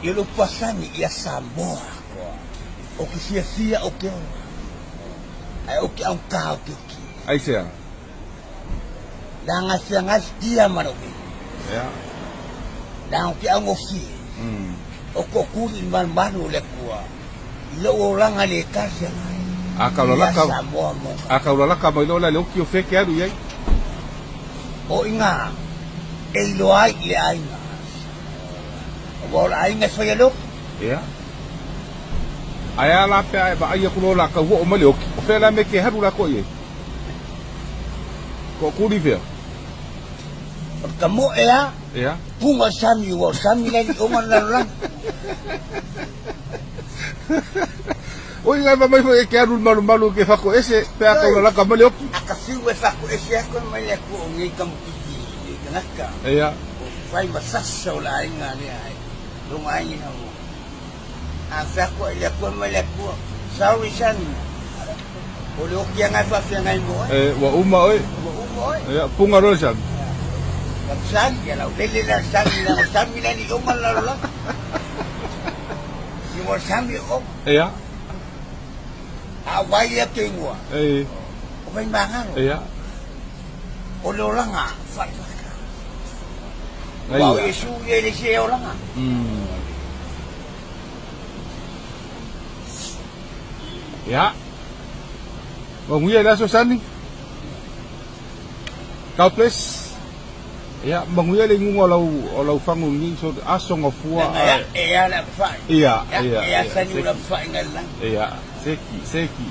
I o le upu asani ia Samoa atoa. Ou te fiafia ou te ola. Ae ou te augata ou te oti. Aisea? Leaga e feagai tia ma lou vili. Ia. Leaga ou te augofie. O tootuli i le malumalu o le Atua i lou olaga le talafeagai. A taulalaka, Ia Samoa mo ka. A taulalaka mai loa la i le oki o fea e te alu i ai? O i ina e iloa ai i le aiga. Aua o le aiga e faia le oki. Ia. Ae a la pe a e vaai atu loa o le a tau oo mai le oki, o fea la mea e te alu latou i ai? Tootuli fea? O le tamoe a. Ia. Puga o le sami, ua o le sami la i liʻoga o le lalolagi. Oi ngai mai foi e ke alu malumalu ke fako ese pe a kau lalaka mai le oki. A ka fiu e fako ese aku e mai le aku o nei kamupiti i tagata. Ia. O fai ma sasa o le aiga lea e longa ai ni hau. A fe aku ai le aku e mai le aku. Sorry son. O le oki anga e faafeagai mo oe. E, ua uma oe. Ua uma oe. Ia, puga loa le sami. Sami, ia lau lele la sami la sami la ni oma la la. Ni wa sami o. Ia. A vai ia te ingoa. E. O vai mangalo. Ia. O le olaga faipaka. Ua o Iesu ia i le isi olaga. Ia. Manuia le aso Sani. God bless. Ia, manuia le inuga o lau, o lau fagu i so aso gafua. Ia, e ala fai. Ia, ia. E asa ni ula fai ngai lang. Ia, seki, seki.